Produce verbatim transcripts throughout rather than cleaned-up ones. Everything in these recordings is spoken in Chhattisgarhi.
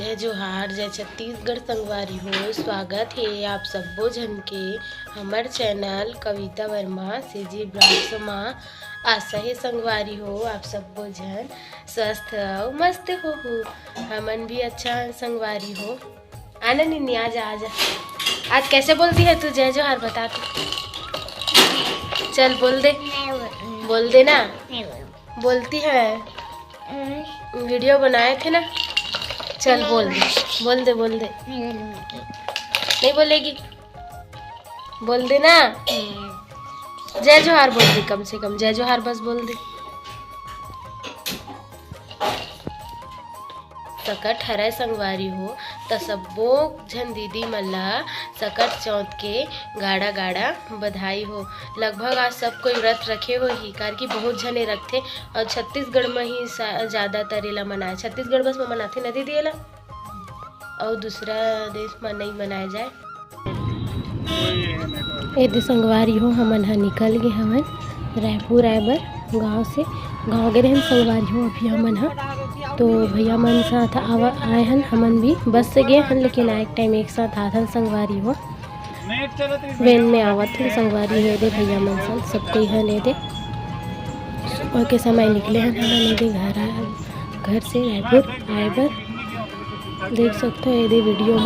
जय जोहार, जय छत्तीसगढ़ संगवारी हो। स्वागत हे आप सब्बो झन के हमर चैनल कविता वर्मा सीजी ब्लॉग्स मा। आशा हे संगवारी हो, आप सब्बो झन स्वस्थ अउ मस्त होहू। हमन भी अच्छा हन संगवारी हो। आना निन्नी, आजा, आजा। आज कैसे बोलती है तू जय जोहार, बता तो। चल बोल दे। नहीं बोलूंगी। बोल दे ना। नहीं बोलूंगी। बोलती है। हम्म। वीडियो बनाए थे ना। चल नहीं बोल दे। बोलूंगी। बोल दे, बोल दे। नहीं बोलूंगी। नहीं बोलेगी। बोल दे ना। हम्म। जय जोहार बोल दे, कम से कम जय जोहार बस बोल दे। सकट हरय संगवारी हो, त सब्बो झन दीदी मन ला सकट चौथ के गाड़ा गाड़ा बधाई हो। लगभग आज सब कोई व्रत रखे होही, काबर कि बहुत झने रखथे अउ छत्तीसगढ़ म ही सा-, जादातर एला मनाए, छत्तीसगढ़ बस म मनाथे न दीदी एला, अउ दूसरा देश म नइ मनाए जाए। ए दे संगवारी हो, हमन ह निकल गे हवन रायपुर आए बर गांव से। गांव गे रहन संगवारी हो अभी हमन ह, तो भैया मन साथ आवा, आए हन, हमन भी बस से गे हन, लेकिन आए के टाइम एक साथ आथन संगवारी हो। वेन में आवत हन संगवारी हो, ए दे भैया मन साथ सब कोई हन ए दे। सुबह के समय निकले हन हमन ए दे घर आ-, घर से रायपुर आए बर। देख सकथो ए दे वीडियो म।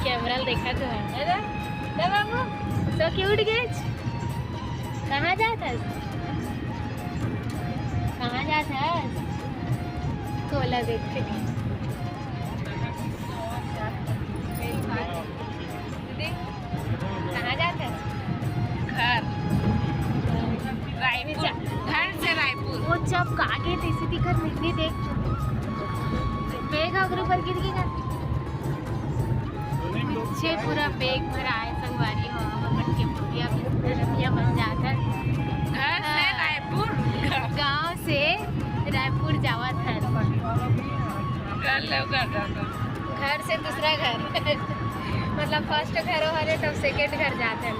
कैमरा ल देखा तो है, है ना? ना बाबू, so cute गेच। कहाँ जात हस? कहाँ जात हस? तोला देखते। दीदी, कहाँ जात हस? घर। रायपुर। घर से रायपुर। वो जब आगे तैसे दिखत निकली देख। बैग ओकरे ऊपर गिर गे का? पीछे पूरा बैग भरा है संगवारी हो, हमन के भैया, भैया मन जात है। घर से हाँ। रायपुर। गांव से रायपुर जावत है। घर ले घर जाता। घर से दूसरा घर। मतलब फर्स्ट घर हरे तब सेकंड घर जात है।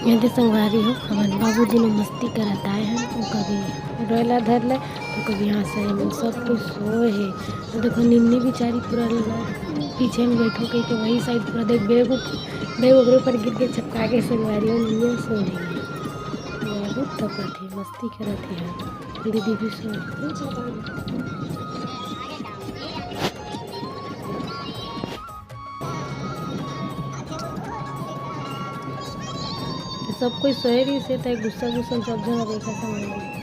ए दे संगवारी हो, हमन बाबूजी ने मस्ती करत आए हैं, वो कभी रोएला धर ले, तो कभी हंसे, सब कुछ सोए है। तो देखो निन्नी बेचारी पूरा ल-, पीछे में बैठो कह के वही साइड पूरा देख बैग उठ-, बैग ओकरे ऊपर गिर के चपका के संगवारी हो, निन्नी सो रही है। बाबू तपत है, मस्ती करत है, दीदी भी सो रही। तो सब कोई सोए रहिस हे, त गुस्सा गुस्सा सब जगह देखा था मोबाइल।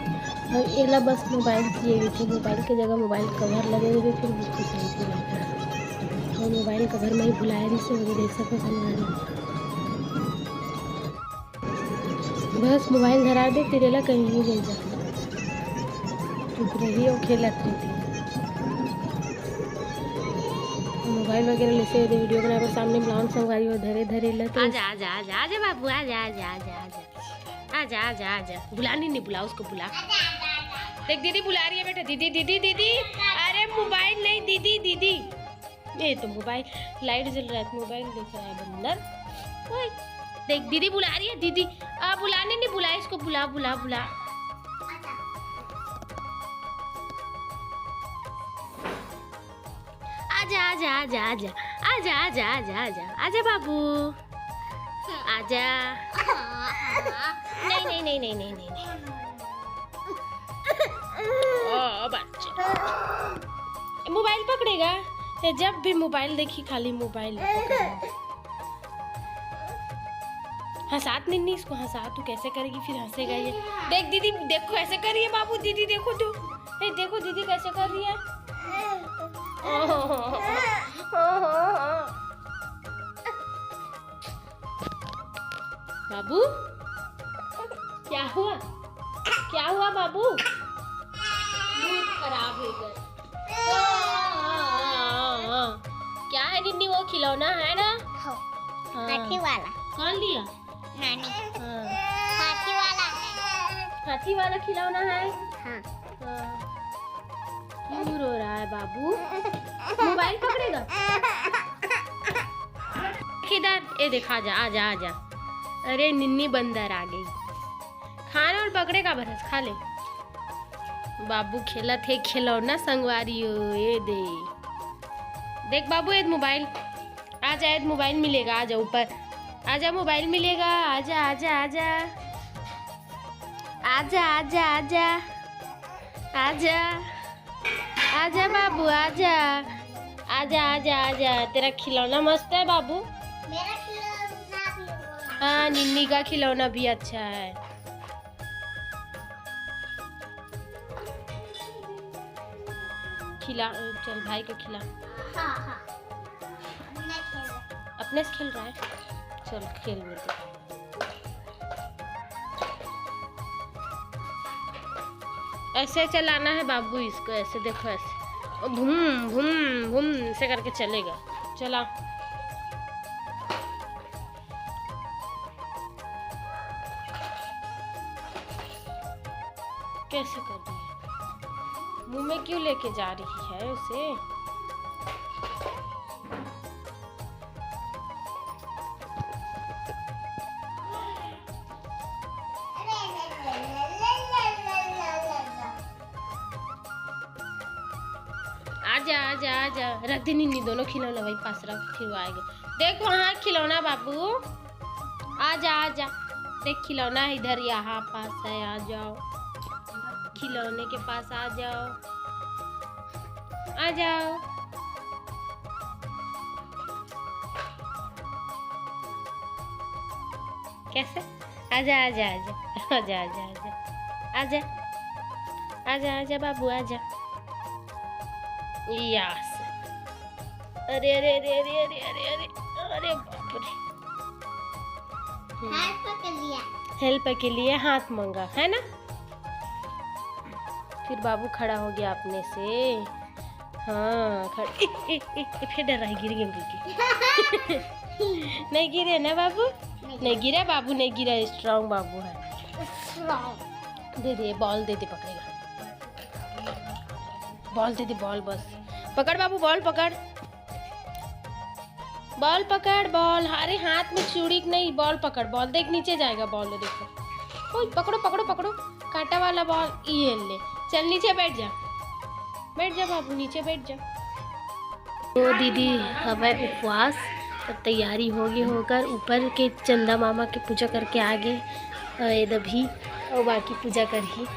और एला बस मोबाइल चाहिए रहिथे, मोबाइल के जगह मोबाइल कवर लगे रहिथे, फिर भी खुश रहिथे लड़का। और मोबाइल कवर में ही भुलाए रहिस हे, वो देख सको संगवारी। बस मोबाइल धरा दे, फिर एला कहीं नहीं ले जा। चुप रही और खेलत रहिथे। मोबाइल वगैरह लेसे वीडियो बनाए बर सामने बुलावन संगवारी हो धरे धरे ल तो आजा, आजा, आजा, आजा बाबू, आजा, आजा, आजा, आजा। आजा, आजा, आजा। बुला, नहीं, नहीं, बुला, उसको बुला। देख, दीदी बुला रही है बेटा। दीदी, दीदी, दीदी। अरे, मोबाइल नहीं, दीदी, दीदी। ये तो मोबाइल, लाइट जल रहा है, मोबाइल देख रहा है बंदर। ओए, देख, दीदी बुला रही है, दीदी। आ, बुला, नहीं, नहीं, बुला, इसको बुला, बुला, बुला। आजा, आजा, आजा, आजा। आजा, आजा, आजा, आजा। आजा बाबू। आजा। नहीं, नहीं, नहीं। ओ, बच्चा। मोबाइल पकड़ेगा? ये जब भी मोबाइल देखी, खाली मोबाइल पकड़ेगा। हंसात निन्नी इसको, हंसा, तू कैसे करेगी, फिर हंसेगा ये। देख दीदी, देखो ऐसे कर रही है बाबू, दीदी देखो तो, ए, देखो दीदी कैसे कर रही है। बाबू, क्या हुआ? क्या हुआ बाबू? मूड खराब हो गया। क्या है निन्नी, वो खिलौना है ना? हाँ। हाँ। हाथी वाला। कौन लिया? नानी। हाँ। हाथी वाला है। हाथी वाला खिलौना है? हाँ। हाँ। क्यों रो रहा है बाबू? मोबाइल पकड़ेगा? किधर? ए देख, आजा, आजा, आजा। अरे निन्नी बंदर आ गई। खाना और पकड़े का भरस खा ले। बाबू खेलत हे खिलौना संगवारी हो, ये दे। देख बाबू, ये मोबाइल। आ जा, ये मोबाइल मिलेगा, आ जा ऊपर। आ जा, मोबाइल मिलेगा, आ जा, आ जा, आ जा। आ जा, आ जा, आ जा। आ जा। आ जा बाबू, आ जा। आ जा, आ जा, आ जा। तेरा खिलौना मस्त है बाबू। मेरा खिलौना भी हुआ। हाँ, निन्नी का खिलौना भी अच्छा है। खिला, चल भाई को खिला। हाँ, हाँ। अपने खेल रहा। अपने से खेल रहा है। चल खेल में तो। ऐसे चलाना है बाबू इसको, ऐसे देखो, ऐसे घूम घूम घूम ऐसे करके चलेगा। चला। कैसे कर दिए? मुंह में क्यों लेके जा रही है उसे? आजा, आजा, आजा। रख दे निन्नी, दोनों खिलौना वही पास रख, फिर वो आएगा। देख वहाँ खिलौना बाबू। आजा, आजा। देख खिलौना इधर यहाँ पास है, आ जाओ। खिलौने के पास आ जाओ। आ जाओ। कैसे? आजा, आजा, आजा। आजा, आजा, आजा। आजा। आजा, आजा बाबू, आजा। यस। अरे, अरे, अरे, अरे, अरे, अरे, अरे, अरे बाप रे। हम्म। हाथ पकड़ लिया। हेल्प के लिए हाथ मांगा, है ना? फिर बाबू खड़ा हो गया अपने से। हाँ, खड़-, ए, ए, ए, ए, फिर डर रहा है, गिर गए, गिर गए। नहीं गिरे ना बाबू? नहीं नहीं गिरा बाबू, नहीं गिरा, स्ट्रॉन्ग बाबू है। स्ट्रॉन्ग। दे दे, बॉल दे दे, पकड़ेगा। बॉल दे दे, बॉल बस। पकड़ बाबू, बॉल पकड़। बॉल पकड़, बॉल। अरे हाथ में चूड़ी नहीं, बॉल पकड़, बॉल देख नीचे जाएगा, बॉल वो देखो। ओए, पकड़ो, पकड़ो, पकड़ो। कांटा वाला बॉल, ये ले। चल नीचे बैठ जा। बैठ जा बाबू, नीचे बैठ जा। तो दीदी हवय उपवास, तब तैयारी होगे होकर ऊपर के चंदा मामा के पूजा करके आगे। अ, ये दभी और बाकी पूजा करही।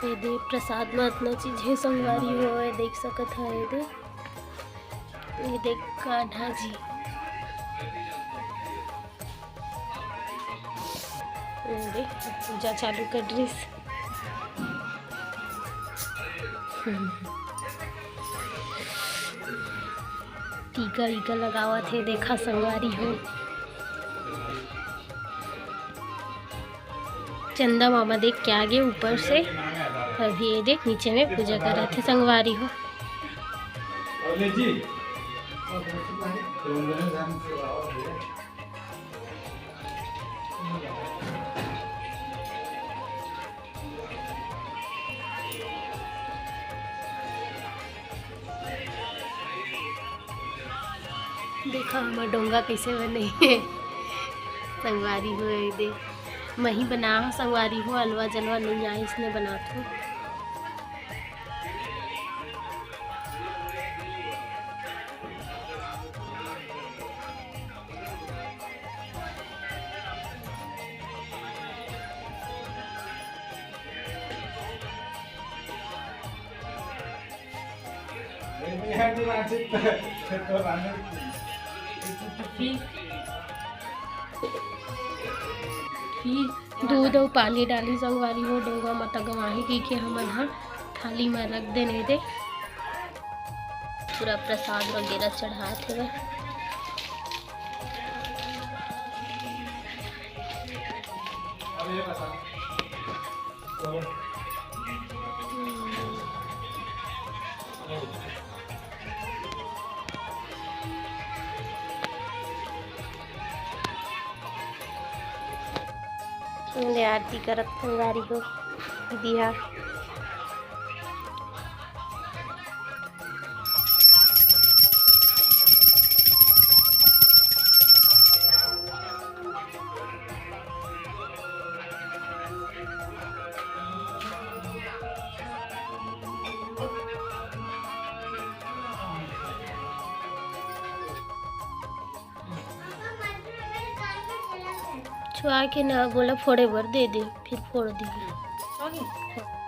ये दे प्रसाद में इतना चीज है संगवारी हो, ये देख सकत है, ये दे, ये देख कान्हा जी। ये देख, पूजा चालू कर दिस। टीका ईका लगावत हे, देखा संगवारी हो। चंदा मामा देख के आगे ऊपर से, अभी ये देख नीचे में पूजा करत हे संगवारी हो। देखा हमर डोंगा कैसे बने हे। संगवारी हो, ये दे, मही बना हो संगवारी हो, अलवा जलवा नहीं आए, इसने बनात हो। फिर, फिर दूध अउ पानी डाली संगवारी हो, डोंगा माता गंवाही कहिके हमन ह थाली म रख देने दे। पूरा प्रसाद वगैरह चढ़ात हवय। ले आरती करत संगवारी हो दीदी हा। तो आके ना बोला फोड़े बर दे दे, फिर फोड़ दी। होगी।